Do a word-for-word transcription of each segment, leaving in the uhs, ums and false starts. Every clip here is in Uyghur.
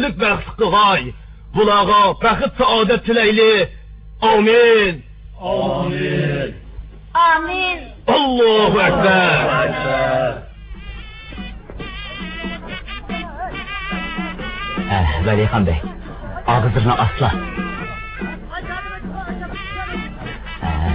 بەختلىك قىلغاي. بۇلارغا بەخت-سائادەت تىلەيلى. ئامىن. ئامىن. ئامىن. ئاللاھۇ ئەكبەر. ھە، ۋەلىخان بەگ، ئاغزىڭنى ئاسلا. ھە.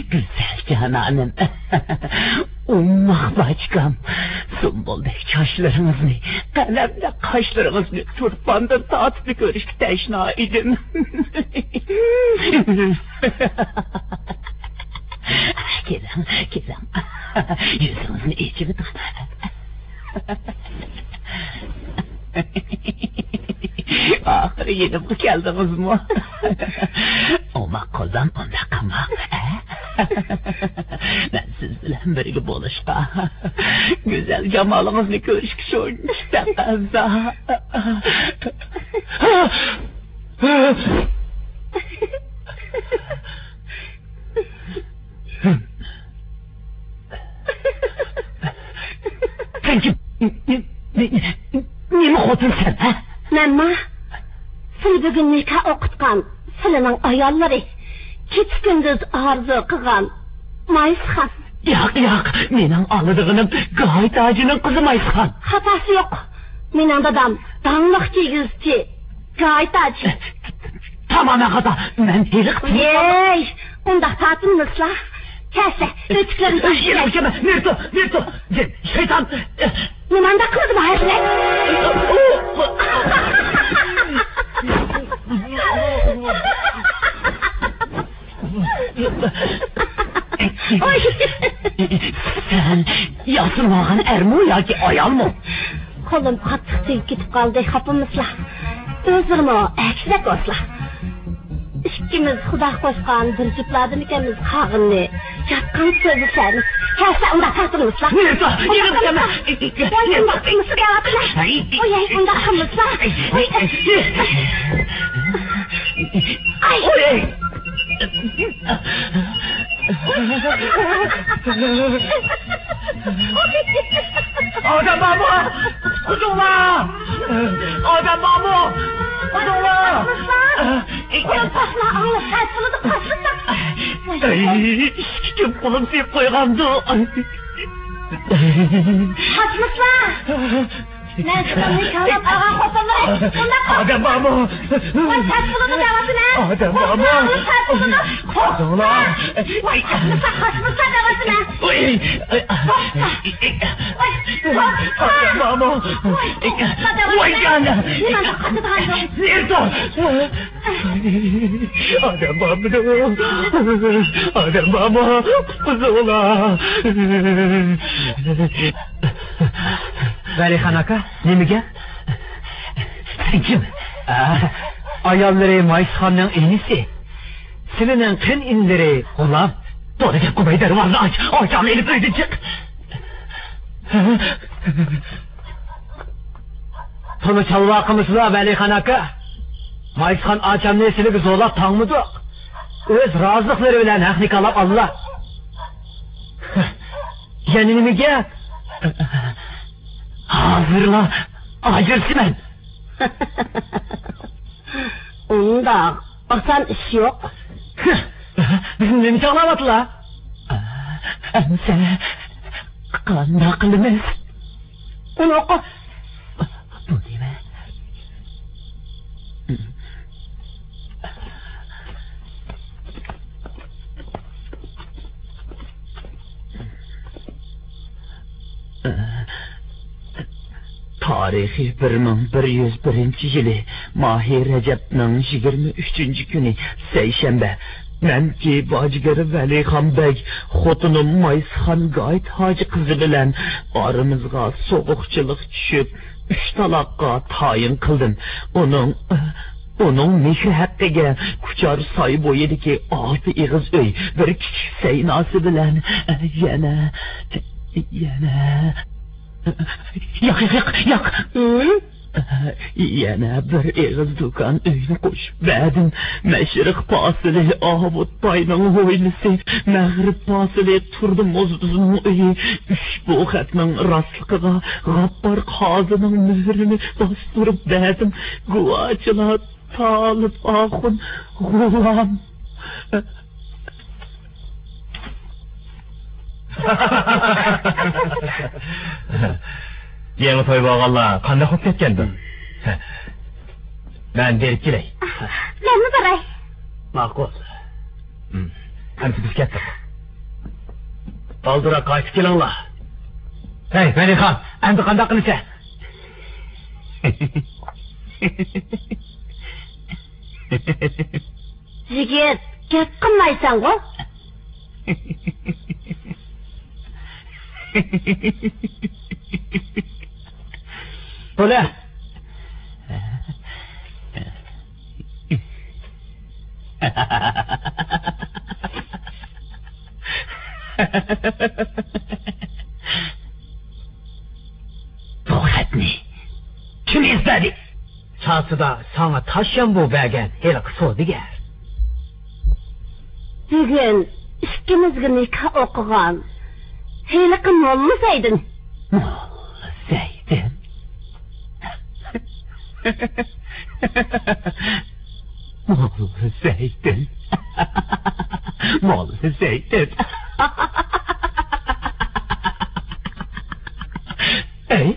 گۈزەل جانانىم، ئوماق باچكام، سۇمبۇلدەك چاچلىرىڭىزنى، قەلەمدەك قاشلىرىڭىزنى تۇرپاندىن تارتىپلا كۆرۈشكە تەشنا ئىدىم. كېلىڭ، كېلىڭ، يۈزىڭىزنى ئېچىۋېتىڭ. ئاخىرى يېنىمغا كەلدىڭىزمۇ؟ ئوماق قۇلۇم، ئۇنداق قىلماڭ، ھە؟ مەن سىز بىلەن بىرگە بولۇشقا، گۈزەل جامالىڭىزنى كۆرۈشكە شۇنچە تەقەززا. سەن كىم؟ نېمە خوتۇن سەن، ھە؟ مەنما سىلى بۈگۈن نىكاھ ئوقۇتقان، سىلىنىڭ ئاياللىرى، كېچە-كۈندۈز ئارزۇ قىلغان مايسىخان. ياق، ياق، مېنىڭ ئالىدىغىنىم گاي تاجىنىڭ قىزى مايسىخان. خاتاسى يوق. مېنىڭ دادام داڭلىق كىيگۈزچى. گايتاچ. تامامەن خاتا. مەن ھېلىقى. ۋەي، ئۇنداق تارتىنمىسىلا. كەلسە، ئۆتۈكلىرىنى تاشلىۋەر. نېرتو، نېرتو، جىن، شەيتان. نېمانداق قىلدىم ھازىر؟ سەن ياسىنىۋالغان ئەرمۇ ياكى ئايالمۇ؟ قولۇم قاتتىق تېگىپ كېتىپ قالدى، خاپىمىسىلا؟ ئۆزلىرىمۇ ئەكسىدەك بولسىلا. ئىككىمىز خۇدا قوشقان بىر جۈپلاردىن ئىكەنمىز، قالغىنىنى ياتقان سۆزلىسەمىز. كەلسە ئۇنداق تارتىنمىسىلا. نېرتو، يېنىمغا كەلمە. ۋاي، ئۇنداق قىلمىسا دەۋاتىمەن. ۋاي، ئۇنداق قىلمىسا. ئاي. ئادەم بارمۇ؟ قۇتقۇزۇڭلار! ئادەم بارمۇ؟ قۇتقۇزۇڭلار! قۇتقۇزۇڭلار! ئەي، ئىككى كۈن قولۇم سىيىپ قويغاندۇ. قاچمىسىلا! مەن سىلەرنى كاۋاپ ئالغان قوپاللار. ئادەم بارمۇ؟ ۋاي، تەس بولىدۇ دەۋاتىمەن. ئادەم بارمۇ؟ تەس بولىدۇ. قۇتقۇزۇڭلار. ۋاي، قاچمىسا، قاچمىسا دەۋاتىمەن. ۋاي، قاچمىسا. ۋاي، قاچمىسا. ئادەم بارمۇ؟ ۋاي، قاچمىسا دەۋاتىمەن. ۋاي، جان. نېمانداق قاچىدىغان يول؟ نېرتو؟ ئادەم بارمىدۇ؟ ئادەم بارمۇ؟ قۇتقۇزۇڭلار. ۋەلىخان ئاكا، نېمە گەپ؟ سەن كىم؟ ئاياللىرى مايسىخاننىڭ ئىنىسى، سىلىنىڭ قېيىنئىنىلىرى غۇلام. تولا گەپ قىلماي دەرۋازىنى ئاچ، ئاچامنى ئېلىپ ئۆيدىن چىق. تولا چالۋاقىمىسىلا ۋەلىخان ئاكا؟ مايسىخان ئاچامنى سىلىگە زورلاپ تاڭمىدۇق. ئۆز رازىلىقلىرى بىلەن ھەقنى كالاپ ئاللا. يەنە نېمە گەپ؟ ھازىرلا ئاجرىشىمەن. ئۇنداق ئاسان ئىش يوق. بىزنى نېمە چاغلاۋاتىلا؟ ئەمسە قانداق قىلىمىز؟ ئۇنى ئوقۇ. بۇ نېمە؟ تارىخى بىر مىڭ بىر يۈز بىرىنچى يىلى، ماھى رەجەبنىڭ يىگىرمە ئۈچىنچى كۈنى، سەيشەنبە. مەنكى باجىگىر ۋەلىخان بەگ، خوتۇنۇم مايسىخان گايىت ھاجى قىزى بىلەن ئارىمىزغا سوغۇقچىلىق چۈشۈپ، ئۈچ تالاققا تايىن قىلدىم. ئۇنىڭ، ئۇنىڭ مېھرى ھەققىگە كۇچار ساي بويىدىكى ئالتە ئېغىز ئۆي، بىر كىچىك سەيناسى بىلەن يەنە، يەنە، ياق، ياق، ياق، ياق. يەنە بىر ئېغىز دۇكان ئۆينى قوشۇپ بەردىم. مەشرىق پاسىلى ئابۇت باينىڭ ھويلىسى، مەغرىب پاسىلى تۇردى موزدۇزنىڭ ئۆيى. ئۈچ بۇ خەتنىڭ راستلىقىغا غاپپار قازىنىڭ مۆھرىنى باستۇرۇپ بەردىم. گۇۋاچىلار تالىپ ئاخۇن، غۇلام. يېڭى توي بولغانلار قانداق بولۇپ كەتكەندۇ؟ مەن بېرىپ كېلەي. مەنمۇ باراي. ماقۇل. ئەمدى بىز كەتتۇق. بالدۇرراق قايتىپ كېلىڭلار. ھەي، ۋەلىخان، ئەمدى قانداق قىلىسەن؟ يىگىت، گەپ قىلمايسەنغۇ؟ بولە. بۇ خەتنى كىم يېزىدى؟ چاتىدا ساڭا تاشيامبۇ بەرگەن ھېلىقى سودىگەر. بۈگۈن ئىككىمىزگە نىكاھ ئوقۇغان ھېلىقى موللا زەيدىن. موللا زەيدىن. موللا زەيدىن. موللا زەيدىن. ئەي،